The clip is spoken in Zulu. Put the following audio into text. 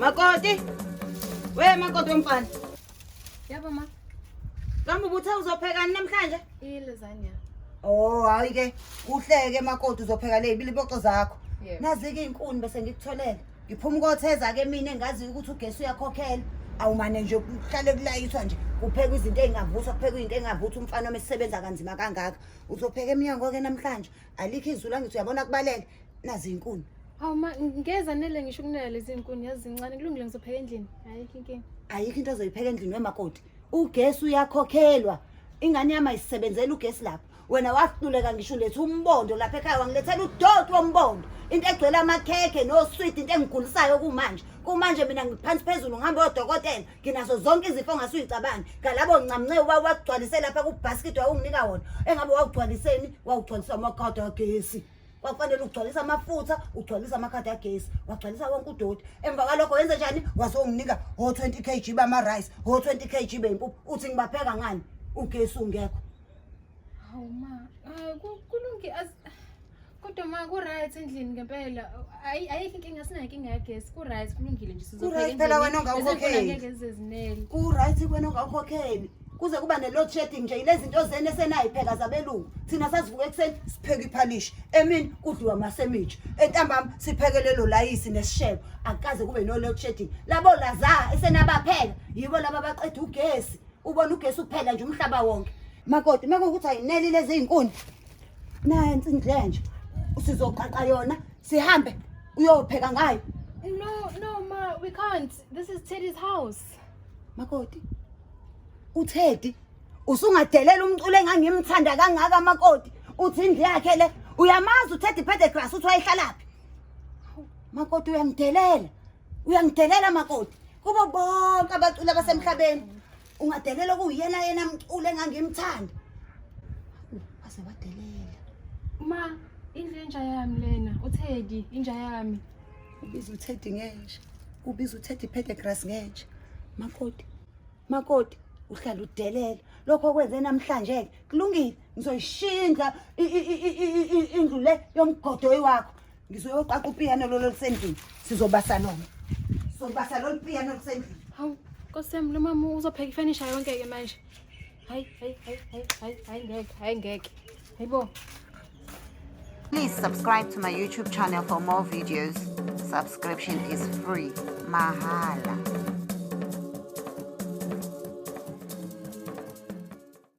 Makoti. We makoti womfana. Yebo ma. Kambe ubuthe uzophekani namhlanje? I-lasagna. Oh hayi ke kuhleke makoti uzopheka le ibiliboco zakho. Yebo. Nazi-ke iy'nkuni bese ngikutholele. Ngiphuma ukotheza ke mina engaziyo ukuthi ugesi uyakhokhela. Awumane nje kuhlale kulayithwa nje kuphekwa izinto ey'ngavuthwa kuphekwa izinto ey'ngavuthwa umfana wami esebenza kanzima kangaka. Uzopheka emnyango-ke namhlanje. Alikho izulu angithi uyabona kubalele. Nazi iy'nkuni. Hawu ma, ngeze anele ngisho ukunela lezi nkuni yazi zincane kulungile ngizopheka endlini. Ayikho inkinga. Ayikho into ozoyipheka endlini wemakoti. Ugesi uyakhokhelwa. Ingane yami ayisebenzeli ugesi lapha. Wena wahluleka ngisho uletha umbondo lapha ekhaya wangilethela udoti wombondo. Into egcwele amakhekhe noswidi into engigulisayo kumanje. Kumanje mina ngiphansi phezulu ngihamba odokotela nginazo zonke izifo ongase uyicabange. Ngalabo ncamnce wagcwalise lapha kubhasikidi wawunginika wona. Engabe wawugcwaliseni wawugcwalisa amakhadi agesi. Kwakufanele ugcwalise amafutha, ugcwalise amakhadi agesi, wagcwalisa wonke udoti. Emva kwalokho wenze njani? Wase unginika o-20 kg bama-rice, o-20 kg bey'mpuphu. Uthi ngibapheka ngani? Ugesi ungekho. Hawu ma, hayi kulungile as kodwa ma ku-right endlini ngempela. Ayikho inkinga sinayo inkinga yagesi. Ku-right kulungile nje sizopheka Ku-right phela wena Lezi nkuni ongawukhokheli. angeke zize zinele. Ku-right wena ongawukhokheli. Kuze kuba ne-load shedding nje yilezi zinto zenu esenayipheka zabelungu. Thina sasivuka ekuseni sipheke iphalishi. Emini kudliwa amasemishi. Entambama sipheke lelo layisi nesishebo. Akukaze kube no-load shedding. Labo laza esenabapheka yibo laba abaqeda ugesi. Ubona ugesi uphela nje umhlaba wonke. Makoti mekuwukuthi ayineli lezi iy'nkuni. Nansi indlu nje. Sizoqaqa yona sihambe uyopheka ngayo. No, no ma, we can't. This is Teddy's house. Makoti. uTeddy usungadelela umculo engangimthanda kangaka makoti uthi indlu yakhe le uyamazi uTeddy Pendergrass uthi wayehlalaphi makoti uyamdelela uyangidelela makoti kubo bonke abaculi abasemhlabeni ungadelela okuyena yena mculo engangimthanda waze wadelela. Ma, indlu yenja yami lena, uTeddy, inja yami. Ubiza uTeddy ngenja, ubiza uTeddy Pendergrass ngenja. Makoti, makoti uhlala udelela lokho okwenze namhlanje ke kulungile ngizoyishinda indlu le yomgodoyi wakho ngizoyoqaqa upiyano lolo lusendlini sizobasa lona sizobasa lolu piyano lusendlini. Hawu, Nkosi yami lo mama uzopheka ifenisha yonke ke manje. Hayi, hayi, hayi, hayi, hayi, hayi ngeke, hayi ngeke. Hayibo. Please subscribe to my YouTube channel for more videos. Subscription is free. Mahala.